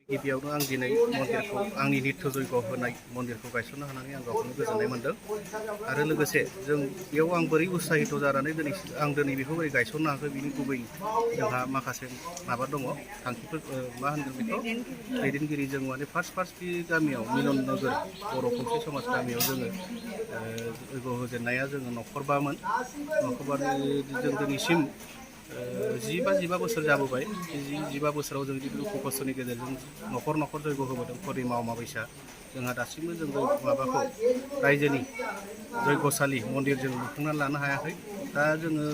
गिबियावनो आं दिनै मन्दिरखौ आंनि नित्य जयग होनाय मन्दिरखौ गायसननो हानानै आं गावखौनो गोजोननाय मोन्दों आरो लोगोसे जों बेयाव आं बोरै उत्साहित जानानै दिनै बेखौ बोरै गायसननो हाखो बिनि गुबै जोंहा माखासे माबा दङ थांखिफोर मा होनगोन बेखौ दैदेनगिरि जों माने फार्स्ट बे गामियाव मिलन नोगोर बर' खौसे समाज गामियाव जोङो जयग होजेननाया जोङो नख'रबामोन जों दिनैसिम 10-15 बोसोर जाबोबाय जिबा बोसोराव जों दुखु खस्थ'नि गेजेरजों नख'र जयग होबोदों परिमा अमाबैसा जोंहा दासिमबो जों माबाखौ रायजोनि जयगसालि मन्दिर जों लुफुंनानै लानो हायाखै दा जोङो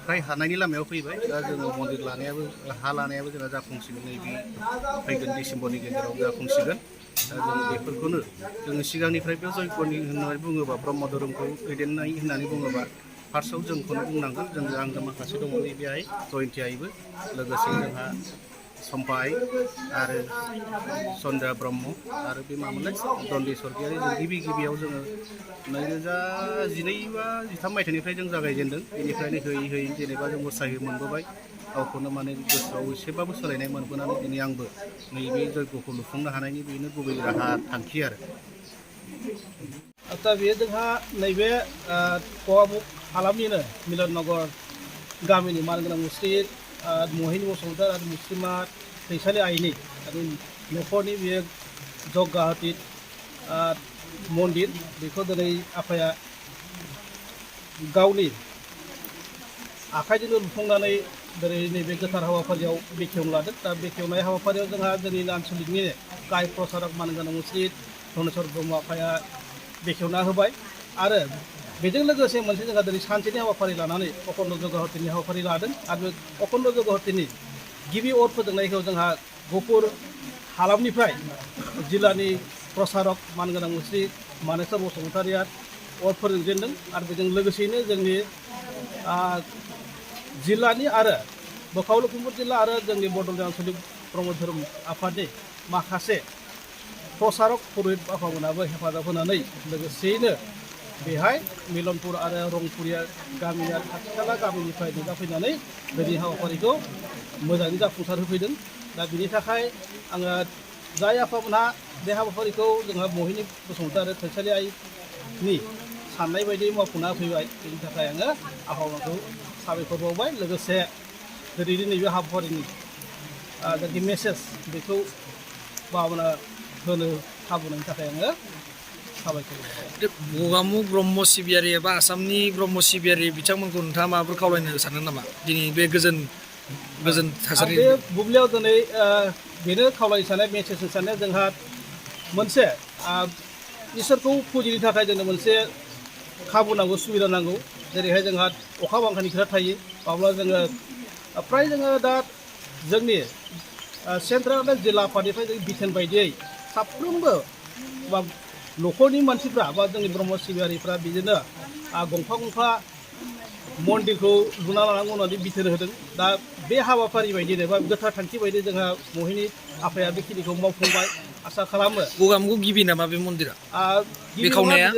फ्राय हानायनि लामायाव फैबाय दा जोङो मन्दिर लानायाबो हा लानायाबो जोंहा जाफुंसिगोन नैबे फैगोन डिसेम्बरनि गेजेराव जाफुंसिगोन दा जों बेफोरखौनो जोङो सिगांनिफ्रायबो जयगनि होननानै बुङोबा ब्रह्म धोरोमखौ दैदेननाय होननानै बुङोबा फार्स्टआव जोंखौनो बुंनांगोन जों आंनो माखासे दङ नैबेहाय जयन्ती आइबो लोगोसे जोंहा सम्पा आइ आरो सन्द्रा ब्रह्म आरो बे मामोनलाय दन्दि स्वर्गीयारि जों गिबियाव जोङो 2012 बा 13 मायथाइनिफ्राय जों जागायजेनदों बेनिफ्रायनो होयै जेनेबा जों उत्साहि मोनबोबाय गावखौनो माने गोसोआव एसेबाबो सोलायनाय मोनबोनानै दिनै आंबो नैबे जयगखौ लुफुंनो हानायनि बेनो गुबै राहा थांखि आरो दा बेयो जोंहा नैबे कवामुग हालामनिनो मिलननगर गामिनि मानगोनां मुस्रि महिनी बसुमतारी आरो मुस्रिमा फैसालि आइनि आरो नखरनि बेयो जग्गाहति मन्दिर बेखौ दिनै आफाया गावनि आखाइजोंनो लुफुंनानै दिनै नैबे गोथार हाबाफारियाव बेखेवनो लादों दा बेखेवनाय हाबाफारियाव जोंहा जोंनि आनसलिकनि गाहाय प्रसारक मानगोनां मुस्रि धनेस्वर ब्रह्म आफाया बेखेवना होबाय आरो बेजों लोगोसे मोनसे जोंहा दिनै सानसेनि हाबाफारि लानानै अखण्ड जग्गाहतिनि हाबाफारि लादों आरो बे अखण्ड जग्गाहतिनि गिबि अर फोजोंनायखौ जोंहा गहपुर हालामनिफ्राय जिल्लानि प्रसारक मानगोनां मुस्रि मानेस्वर बसुमतारीया अर फोजोंजेनदों आरो बेजों लोगोसेयैनो जोंनि जिल्लानि आरो बोखाव लखिमपुर जिल्ला आरो जोंनि बड'लेण्ड आन्चलिक ब्रह्म धोरोम आफादनि माखासे प्रसारक पुरहित आफामोनाबो हेफाजाब होनानै लोगोसेयैनो बेहाय मिलनपुर आरो रंपुरिया गामिया खाथि खाला गामिनिफ्राय नुजाफैनानै दिनै हाबाफारिखौ मोजाङै जाफुंसार होफैदों दा बिनि थाखाय आङो जाय आफामोनहा बे हाबाफारिखौ जोंहा महिनी बसुमतारी फैसालि आइनि साननाय बायदि मावफुंना होफैबाय बेनि थाखाय आङो आफामोनखौ साबायखर बावबाय लोगोसे दिनैनि नैबे हाबाफारिनि जायखि मेसेज बेखौ माबाना होनो खाबुनायनि थाखाय आङो साबायखर गगामुग ब्रह्म सिबियारि एबा आसामनि ब्रह्म सिबियारि बिथांमोनखौ नोंथाङा माबाफोर खावलायनो सानो नामा दिनै बे गोजोन थासारि बे बुब्लियाव दिनै बेनो खावलायनो साननाय मेसेज साननाया जोंहा मोनसे इसोरखौ फुजिनो थाखाय जोंनो मोनसे खाबु नांगौ सुबिदा नांगौ जेरैहाय जोंहा अखा बांखानि खोथा थायो माब्ला जोङो फ्राय जोङो दा जोंनि सेन्ट्रेल जिल्ला आफादनिफ्राय जों बिथोन बायदियै साफ्रोमबो बा नखरनि मानसिफ्रा बा जोंनि ब्रह्म सिबियारिफ्रा बिदिनो गंफा मन्दिरखौ लुना लानांगौ होननानै बिथोन होदों दा बे हाबाफारि बायदिनो बा गोथार थांखि बायदि जोंहा महिनी आफाया बेखिनिखौ मावफुंबाय आसा खालामो गगामुग गिबि नामा बे मन्दिरा बेखावनाया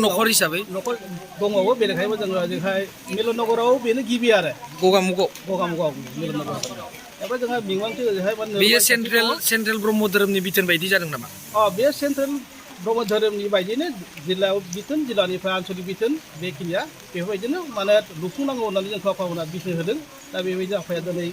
नखर हिसाबै नखर दङबो बेनिखायनो जोङो ओरैहाय मिलननगराव बेनो गिबि आरो गगामुगाव मिलननगराव ओमफ्राय जोंहा मिमांथि ओरैहाय बेयो सेन्ट्रेल ब्रह्म धोरोमनि बिथोन बायदि जादों नामा बे सेन्ट्रेल ब्रह्म धोरोमनि बायदिनो जिल्लायाव बिथोन जिल्लानिफ्राय आनसलिक बिथोन बेखिनिया बेफोरबायदिनो माने लुफुंनांगौ होननानै जोंखौ आफामोना बिथोन होदों दा बेबायदि आफाया दिनै